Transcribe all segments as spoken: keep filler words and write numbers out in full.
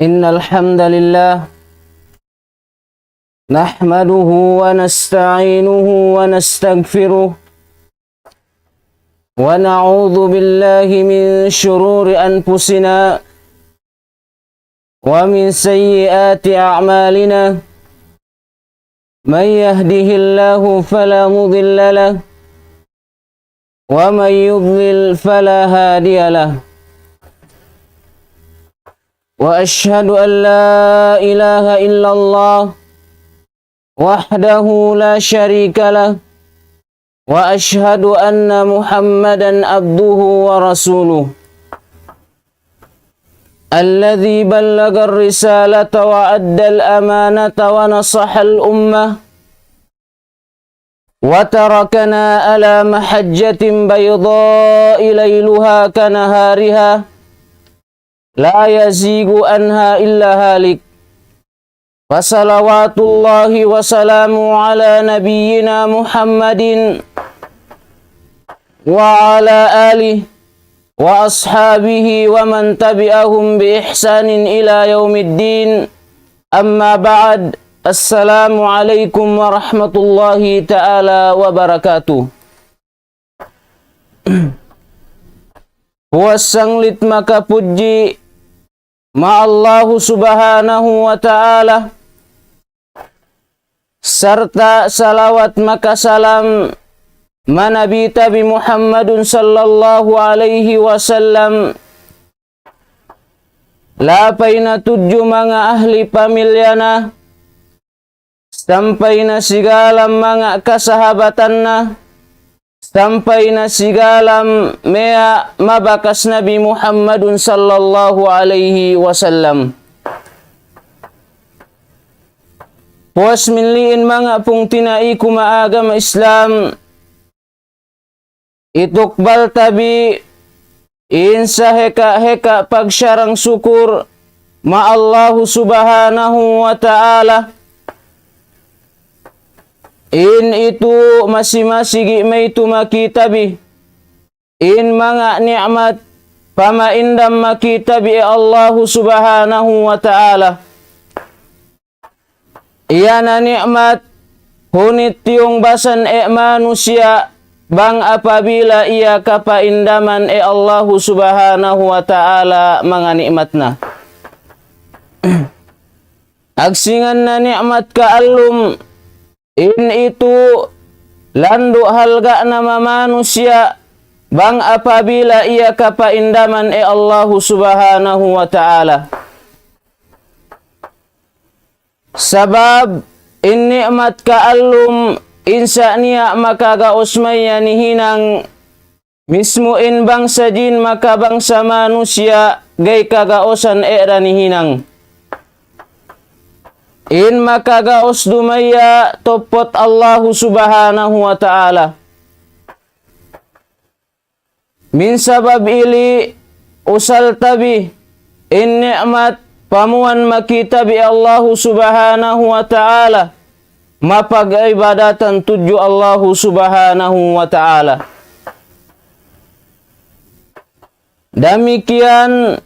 إن الحمد لله نحمده ونستعينه ونستغفره، ونعوذ بالله من شرور أنفسنا ومن سيئات أعمالنا. من يهده الله فلا مضل له، ومن يضلل فلا هادي له. وأشهد أن لا إله إلا الله وحده لا شريك له، وأشهد أن محمدا عبده ورسوله، الذي بلغ الرسالة وأدى الأمانة ونصح الأمة، وتركنا على محجة بيضاء ليلها كنهارها، لا يزيغ عنها إلا هالك. فصلوات الله وسلامه على نبينا محمد وعلى آله وأصحابه ومن تبعهم بإحسان إلى يوم الدين. أما بعد، السلام عليكم ورحمة الله تعالى وبركاته. Puas sanglit makapudji ma Allahu Subhanahu wa Ta'ala, sarta' salawat makasalam ma Nabi tabi Muhammadun sallallahu alayhi wasallam, lapay na tudju manga ahli pamilya na, sampay na sigalam manga kasahabatan na, sampay na sigalam manga mabakas Nabi Muhammadun sallallahu alayhi wasallam. Puas minliin manga pungtina'i ku maagama Islam, itukbal tabi in saheka-heka pagsarang sukur ma Allahu Subhanahu wa Ta'ala. In itu masi-masi gi' maytu' makitabi in manga ni'mat pamaindam makitabi Allahu Subhanahu wa Ta'ala. Iya na ni'mat, hunit tiyungbasan e manusiya' bang apabila iya kapaindaman e Allahu Subhanahu wa Ta'ala manga ni'mat na. Agsingan na ni'mat kaallum, in itu landu' halga' na ma manusiya' bang apabila iya kapaindaman e Allahu Subhanahu wa Ta'ala. Sabab in ni'mat kaallum, in sa' niya' makagaus mayan hinang, mismu in bangsa jin makabangsa manusiya' gay kagausan e ra nihinang. In makagaus dumaya tuput Allahu Subhanahu wa Ta'ala. Min sabab ili usal tabi in ni'mat pamuan makitabi Allahu Subhanahu wa Ta'ala, mapag-ibadatan tudju Allahu Subhanahu wa Ta'ala. Damikkiyan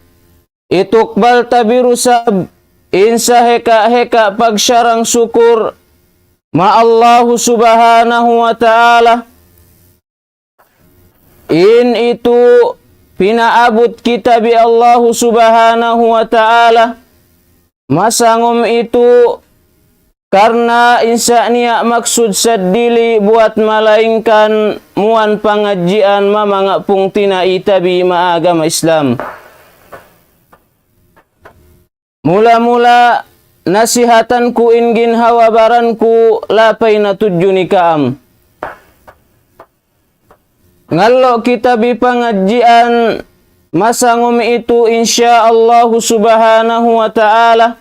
itukbal tabi rusab in saheka-heka pagsarang sukur ma Allahu Subhanahu wa Ta'ala. In itu pinaabut kita bi Allahu Subhanahu wa Ta'ala, masangum itu karna' in sa' niya' maksud sadili buat malaingkan muan pangadjian ma manga pungtina'i tabi ma agama Islam. Mula-mula nasihatan ku in ginhawa-baran ku lapay na tudju ni kaam. Ngallu' kita bi pangadjian masangum itu insya Allahu Subhanahu wa Ta'ala.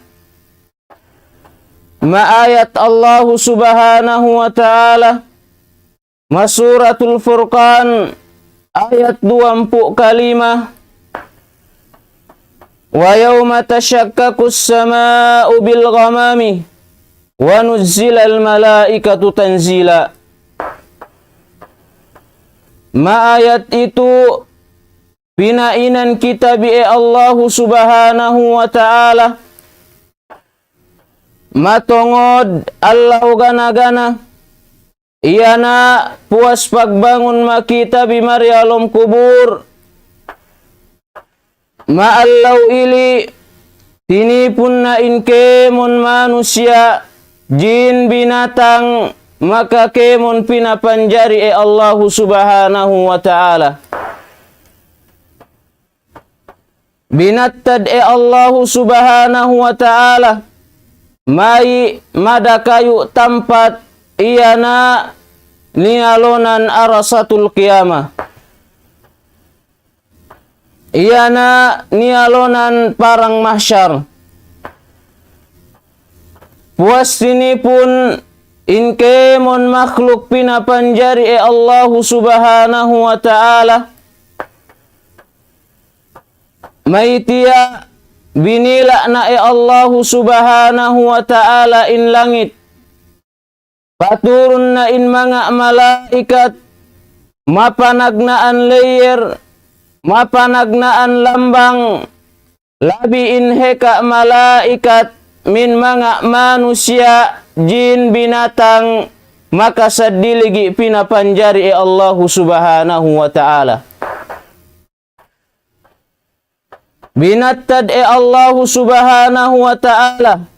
Ma ayat Allahu Subhanahu wa Ta'ala. Ma Suratul Furqan, ayat duwampu' kalima. ويوم تشقق السماء بالغمام ونزل الملائكة تنزيلا. Ma ayat itu pinainan kita bi e Allahu Subhanahu wa Ta'ala, matungud adlaw gana-gana, iyana puas pagbangun makita bimari ha lawm kubul. Maallaw ili, tinipun na in kēmon manusiya', jin, binatang, maka kēmon pinapanjari hi Allahu Subhanahu wa Ta'ala. Binattad hi Allahu Subhanahu wa Ta'ala, mayi madakayu' tampat, iyana niyalonan Arasatul Qiyamah. Iyana niyalonan Parang Mahsyar. Puas tinipun in kēmon makhluk pinapanjari hi Allahu Subhanahu wa Ta'ala. Maytiya' binila' na hi Allahu Subhanahu wa Ta'ala in langit. Paturun na in manga malaikat, mapanagnaan layer, mapanagnaan lambang, labi in heka' malaikat, min manga manusiya', jin, binatang, makasadiligi pinapanjari hi Allahu Subhanahu wa Ta'ala. Binattad hi Allahu Subhanahu wa Ta'ala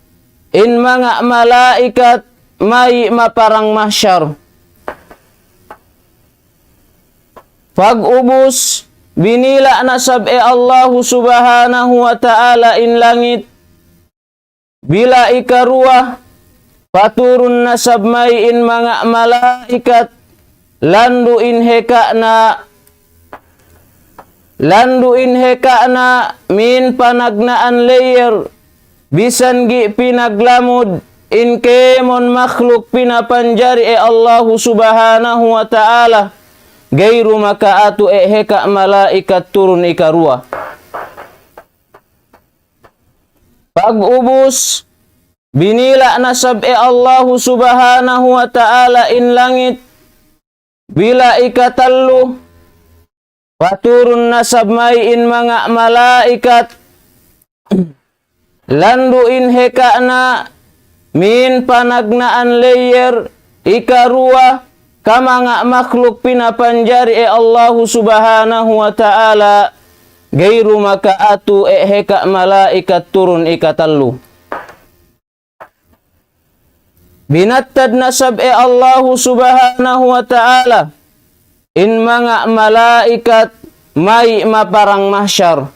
in manga malaikat mayi' maparang mahsyar. Pag'ubus, binila' na sab hi Allahu Subhanahu wa Ta'ala in langit. Bila ikaruwa, paturun na sab mayi' in manga malaikat, landu' in heka' na, landu' in heka' na min panagnaan layer, bisan gi pinaglamud in kēmon makhluk pinapanjari hi Allahu Subhanahu wa Ta'ala, gayru makaatu hi heka' malaikat turun ikaruwa. Pag'ubus, binila' na sab hi Allahu Subhanahu wa Ta'ala in langit. Bila ikatallu, paturun na sab mayi' in manga malaikat. Landu' in heka' na min panagnaan layer ikaruwa, ka manga makhluk pinapanjari hi Allahu Subhanahu wa Ta'ala, gayru makaatu hi heka' malaikat turun ikatallu. Binattad na sab hi Allahu Subhanahu wa Ta'ala in manga malaikat mayi' maparang mahsyar.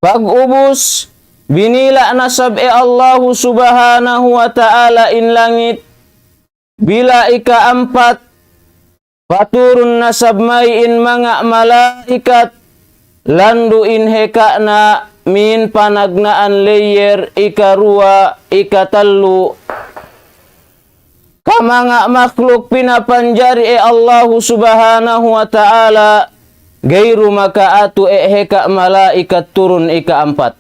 Pag'ubus, binila' na sab hi Allahu Subhanahu wa Ta'ala in langit. Bila ikaampat, paturun na sab mayi' in manga malaikat, landu' in heka' na min panagnaan layer ikaruwa, ikatallu, ka manga makhluk pinapanjari hi Allahu Subhanahu wa Ta'ala, gayru makaatu hi heka' malaikat turun ikaampat.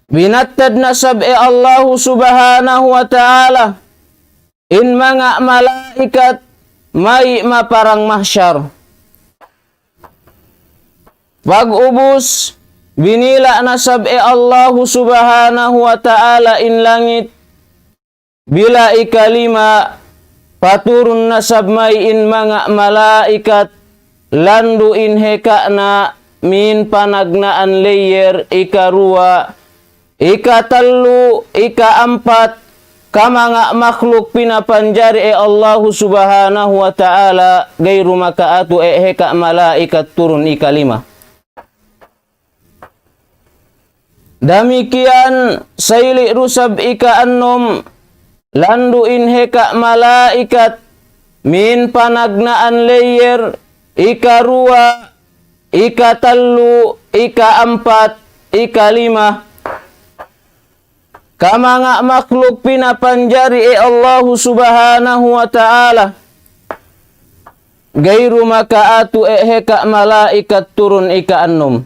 Binattad na sab hi Allahu Subhanahu wa Ta'ala in manga malaikat mayi' maparang mahsyar. Pag'ubus, binila' na sab hi Allahu Subhanahu wa Ta'ala in langit. Bila ikalima, paturun na sab mayi' in manga malaikat, landu' in heka' na min panagnaan layer ikaruwa, ikatallu, ikaampat, ka manga makhluk pinapanjari hi Allahu Subhanahu wa Ta'ala, gayru makaatu hi heka' malaikat turun ikalima. Damikkiyan, sayli' du sab ikaannum, landu' in heka' malaikat, min panagnaan layer, ikaruwa, ikatallu, ikaampat, ikalima. Ka manga makhluk pinapanjari hi Allahu Subhanahu wa Ta'ala, gayru makaatu hi heka' malaikat turun ikaannum.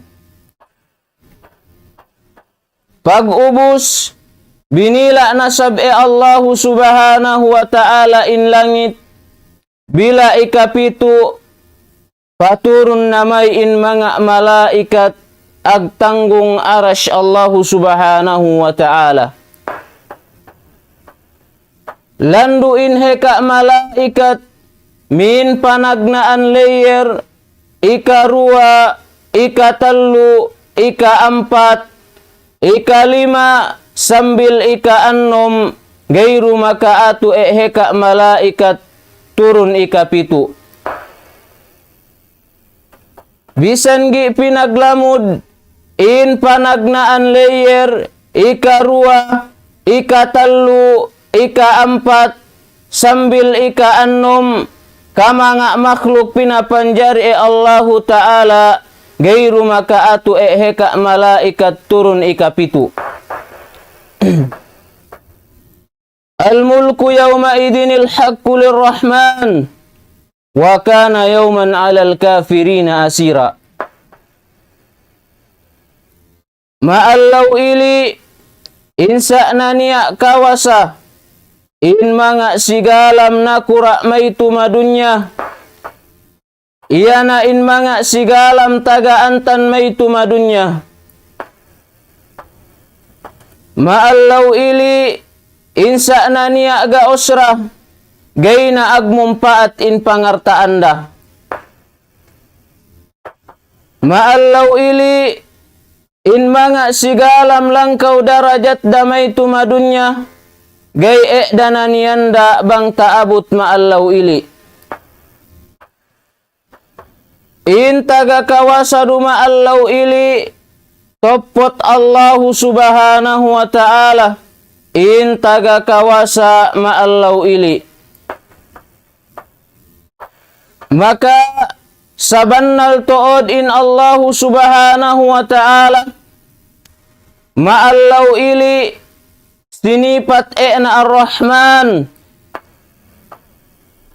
Pag'ubus, binila' na sab hi Allahu Subhanahu wa Ta'ala in langit. Bila ikapitu, paturun na mayi' in manga malaikat, agtanggung aras Allahu Subhanahu wa Ta'ala. Landu' in heka' malaikat, min panagnaan layer, ikaruwa, ikatallu, ikaampat, ikalima, sambil ikaannum, gayru makaatu e' heka' malaikat, turun ikapitu. Bisan gi pinaglamud, in panagnaan layer, ikaruwa, ikatallu, ikaampat, sambil ikaannum, ka manga makhluk pinapanjari e' Allahu Ta'ala, gayru makaatu e' heka' malaikat turun ikapitu. الملك يومئذ الحق للرحمن وكان يوما على الكافرين عسيرا. Maallaw ili, in sa' na niya' kawasa, in manga sigalam nakura' maytu' madunya, iyana in manga sigalam taga antan maytu' madunya. Maallaw ili, in sa' na niya' gaus ra, gay na agmumpaat in pangartaan da. Maallaw ili, in manga sigalam langkaw darajat da maytu' madunya, gay e' da na niyanda' bang taabut maallaw ili. In taga kawasa du maallaw ili, tupput Allahu Subhanahu wa Ta'ala, in taga kawasa maallaw ili. Maka sabannal tuud in Allahu Subhanahu wa Ta'ala, maallaw ili sinipat e' na Ar-Rahman.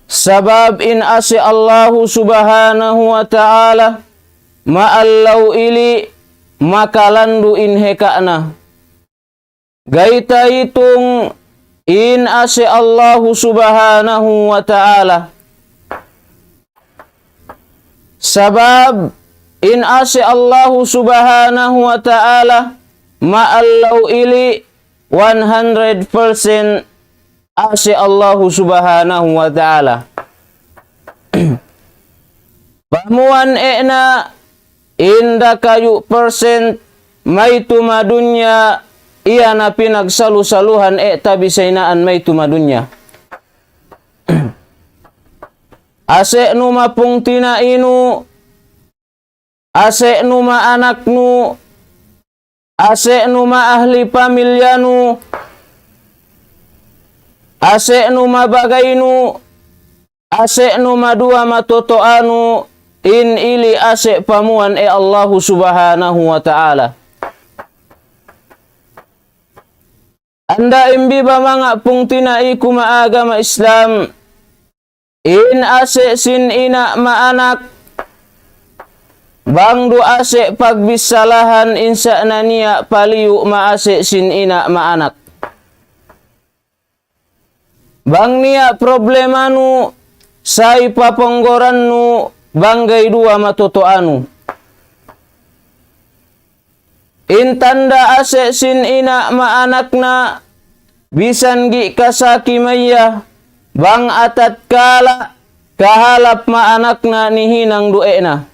Sabab in asi Allahu Subhanahu wa Ta'ala, maallaw ili makalandu' in heka' na. Gay tahitung in asi Allahu Subhanahu wa Ta'ala. Sabab in asi Allahu Subhanahu wa Ta'ala, maallaw ili one hundred percent asi Allahu Subhanahu wa Ta'ala. Pamuan e' na in dakayu' percent maytu' madunya, iyana pinagsalu-saluhan e' tabi saynaan maytu' madunya. Asi' nu ma pungtina'i nu, asi' nu ma anak nu, asi' nu ma ahli pamilya nu, asi' nu ma bagay nu, asi' nu ma duwa matotoa nu, in ili asi' pamuan e' Allahu Subhanahu wa Ta'ala. Anda imbi ba manga pungtina'i ku ma agama Islam, in asi' sin ina' ma anak, bang du asi' pagbissalahan in sa' na niya' paliyu' ma asi' sin ina' ma anak. Bang niya' problema nu, sa' ipapungguran nu, bang gay duwa matotoa nu. In tanda' asi' sin ina' ma anak na, bisan gi' kasaki maya, bang atatkala kahalap ma anak na nihinang duwe' na.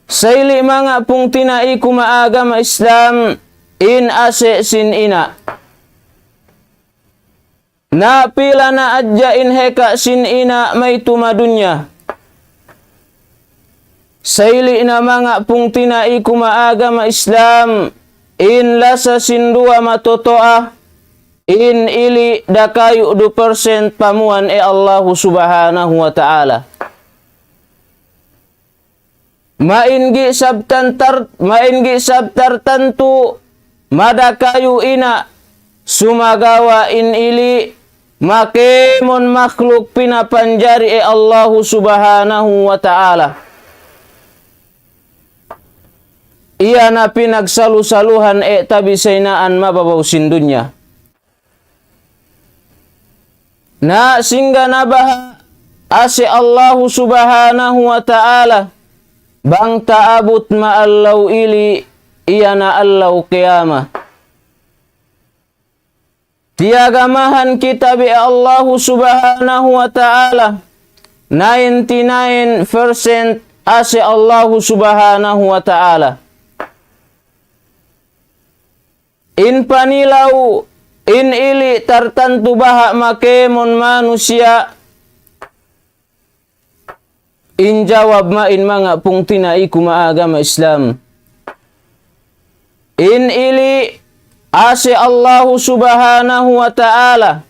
Sa' ili manga pungtina'i ku ma agama Islam, in asi' sin ina'. Na pila na hadja in heka' sin ina' maytu' madunya. Sa' ili na manga pungtina'i ku ma agama Islam, in lasa sin duwa matotoa, in ili dakayu' du percent pamuan e' Allahu Subhanahu wa Ta'ala. Main gi' sab tantar-, main gi' sab tartantu, madakayu' ina', sumagawa' in ili, makemon makhluk pinapanjari e' Allahu Subhanahu wa Ta'ala. Iyana pinagsalu-saluhan e' tabi saynaan mababaw sin dunya. Na singga na baha' asi' Allahu Subhanahu wa Ta'ala. bang taabut ma aldaw ili, iyana aldaw qiyamah. Tiyagamahan kita bi Allahu Subhanahu wa Ta'ala, ninety-nine percent asi Allahu Subhanahu wa Ta'ala. In panilaw, in ili tartantu baha' makēmon manusiya', in jawab mayan manga pungtina'i ku ha agama Islam. In ili asi Allahu Subhanahu wa Ta'ala,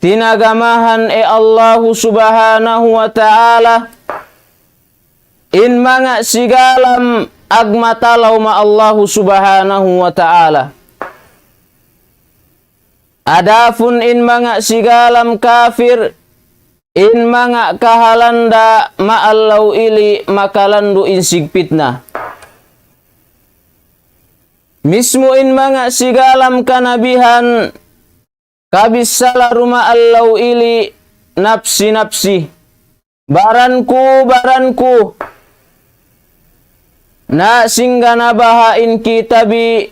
tinagamahan hi Allahu Subhanahu wa Ta'ala, in manga sigalam agmatalaw ma Allahu Subhanahu wa Ta'ala. Adapun in manga sigalam kafir, in manga kahalan da ma aldaw ili makalandu' in sigpit na. Mismu in manga sigalam kanabihan, kabissala du ma aldaw ili napsi-napsi. Baran ku, baran ku. Na singga na baha' in kita bi,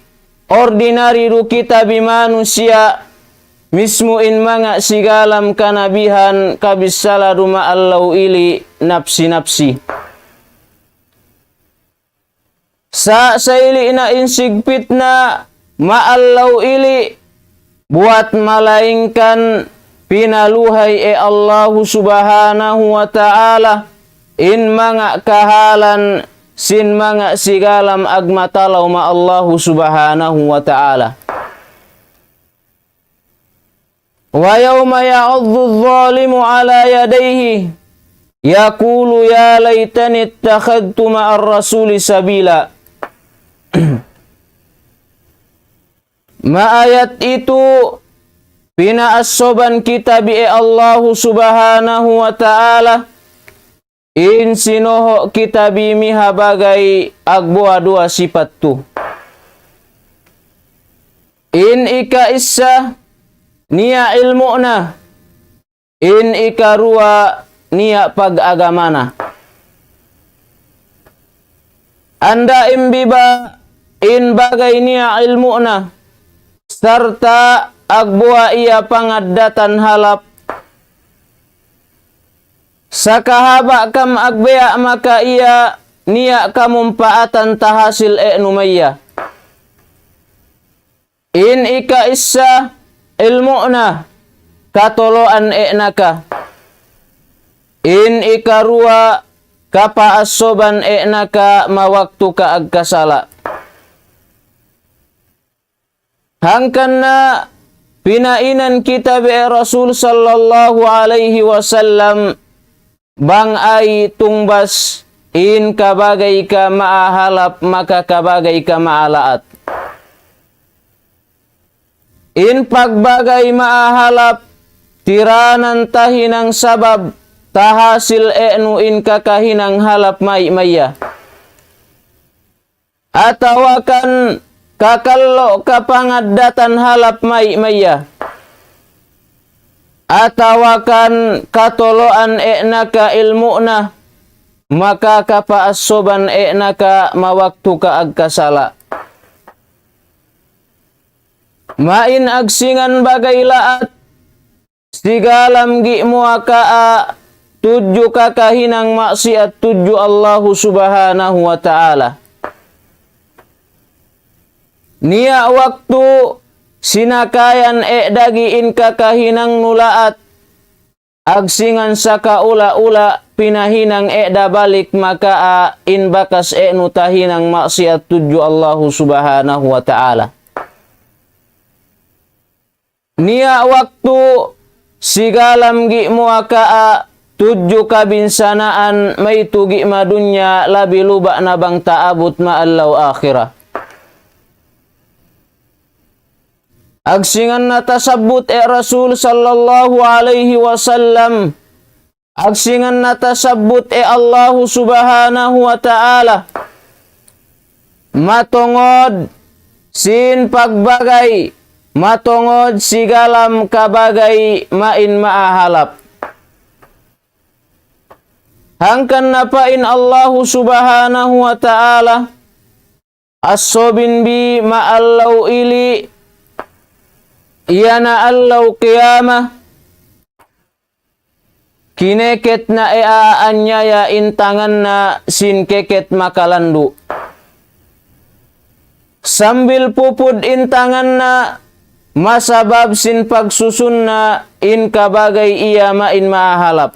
ordinary du kita bi manusiya', mismu in manga sigalam kanabihan kabissala du ma aldaw ili napsi-napsi. Sa' sa' ili na in sigpit na ma aldaw ili, buwat malaingkan pinaluhay hi Allahu Subhanahu wa Ta'ala in manga kahalan sin manga sigalam agmatalaw ma Allahu Subhanahu wa Ta'ala. ويوم يعض الظالم على يديه يقول يا ليتني اتخذت مع الرسول سبيلا. Maayat itu, pinaasuban kita bi hi Allahu Subhanahu wa Ta'ala, in sinuhu' kita bi miha bagay agbuwa-duwa sipat tu. In ikaisa, niya' ilmu' na. In ikaruwa, niya' pag-agama na. Anda imbiba in bagay niya' ilmu' na, sarta' agbuwa iya pangaddatan halap, sakahaba' kam agbiya' maka iya niya' kamumpaatan tahasil enu maya. In ikaisa, ilmu' na, katuluan enu ka. In ikaruwa, kapaasuban enu ka, mawaktu ka agkasala'. Hangkan na pinainan kita bi hi Rasul sallallahu alayhi wasallam, bang ay tungbas in kabagay ka maahalap, maka kabagay ka maalaat. In pagbagay maahalap, tiranan tahinang sabab, tahasil enu in kakahinang halap may maya. Atawa kan kakallu' ka pangaddatan halap may maya. Atawa kan katuluan enu ka ilmu' na, maka kapaasuban enu ka mawaktu ka agkasala'. Main agsingan bagay laat, sigalam gi' mu akaa tudju kakahinang maksiat tudju Allahu Subhanahu wa Ta'ala. Niya' waktu sinakayan e dagi in kakahinang nu laat, agsingan sakaula-ula pinahinang e da balik makaa in bakas e nu tahinang maksiat tudju Allahu Subhanahu wa Ta'ala. Niya' waktu sigalam gi' mu akaa tudju kabinsanaan maytu' gi' ma dunya labi luba' na bang taabut ma adlaw akhirat. Agsingan na tasabbut e Rasul sallallahu alayhi wasallam, agsingan na tasabbut e Allahu Subhanahu wa Ta'ala, matungud sin pagbagay, matungud sigalam kabagay main maahalap. Hangkan na pa in Allahu Subhanahu wa Ta'ala, asubin bi maallaw ili, iyana allaw qiyamah, kineket na e aanyaya in tangan na sin keket makalandu'. Sambil pupud in tangan na masabab sin pagsusun na in kabagay iya main maahalap.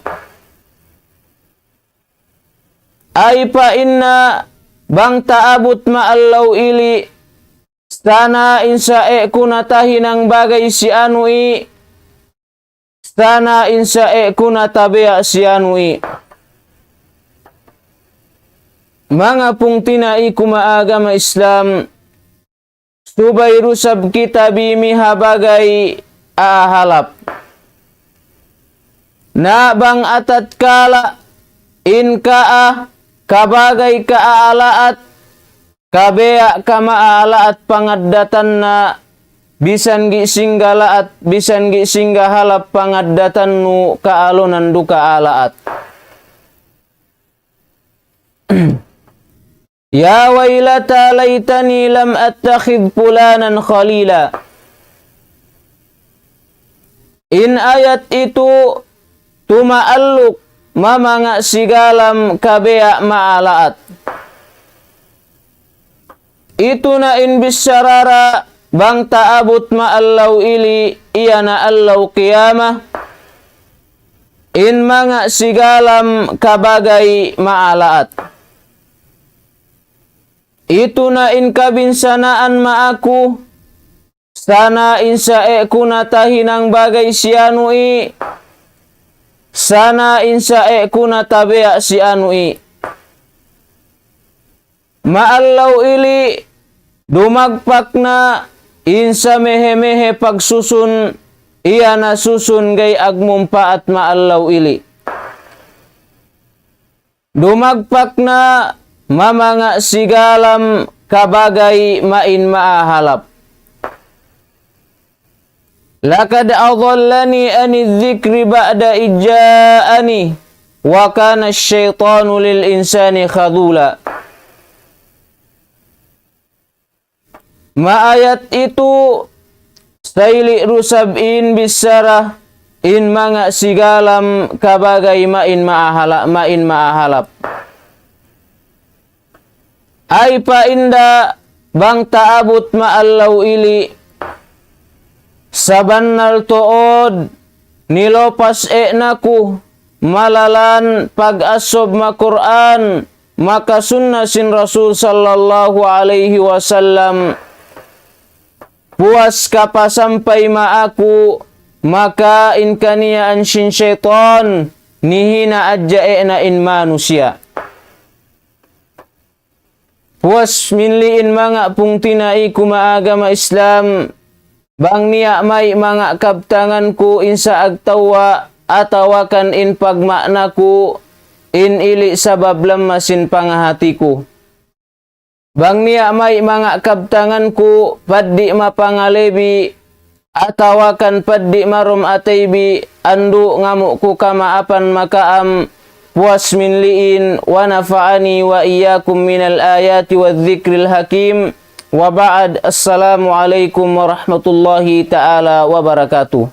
Ay pa inna bang taabut maallaw ili, sana in sa e ku na tahinang bagay si anu i, sana in sa e ku na tabiya' si anu i. Manga pungtina'i ku maagama Islam, subay du isab kita bimiha bagay aahalap. Na bang atatkala in kaa kabagay ka aalaat, kabiya' ka maalaat pangaddatan na bisan gi singga laat, bisan gi singga halap pangaddatan nu kaalunan du ka aalaat. يا ويلتى ليتني لم أتخذ فلانا خليلا. In ayat itu tumaalluk mamanga sigalam kabiya' maalaat. Itu na in bichara ra bang taabut maallaw ili, iyana allaw qiyamah, in manga sigalam kabagay maalaat. Itu na in kabinsanaan maaku, sana in sa e ku na tahinang bagay si anu i, sana in sa e ku na tabiya' si anu i. Maallaw ili, dumagpak na in sa mehe-mehe pagsusun, iyana susun gay agmumpaat maallaw ili. Dumagpak na mamanga sigalam kabagay main maahalap. لقد أضلني عن الذكر بعد إذ جاءني وكان الشيطان للإنسان خذولا. Maayat itu, sayli' du isab in bichara in manga sigalam kabagay main maahala-, main maahalap. Ay pa inda bang taabut maallaw ili, sabannal tuud nilupas e na ku malalan pag-asub ma Qur'an, maka sunna sin Rasul sallallahu alayhi wasallam, puas kapasampay maaku, maka in kaniyaan sin saytan, nihina adja e na in manusiya'. Puas minliin manga pungtina'i ku maagama Islam, bang niya' may manga kabtangan ku in saag tawwa atawa kan in pagma'na ku, in ili' sabab lamma sin pangahati ku. Bang niya' may manga kabtangan ku, paddi' mapangalebi, atawa kan paddi' marum ataybi, andu' ngamu' ku kamaapan makaam, puas minliin, ونفعني وإياكم من الآيات والذكر الحكيم. وبعد، السلام عليكم ورحمة الله تعالى وبركاته.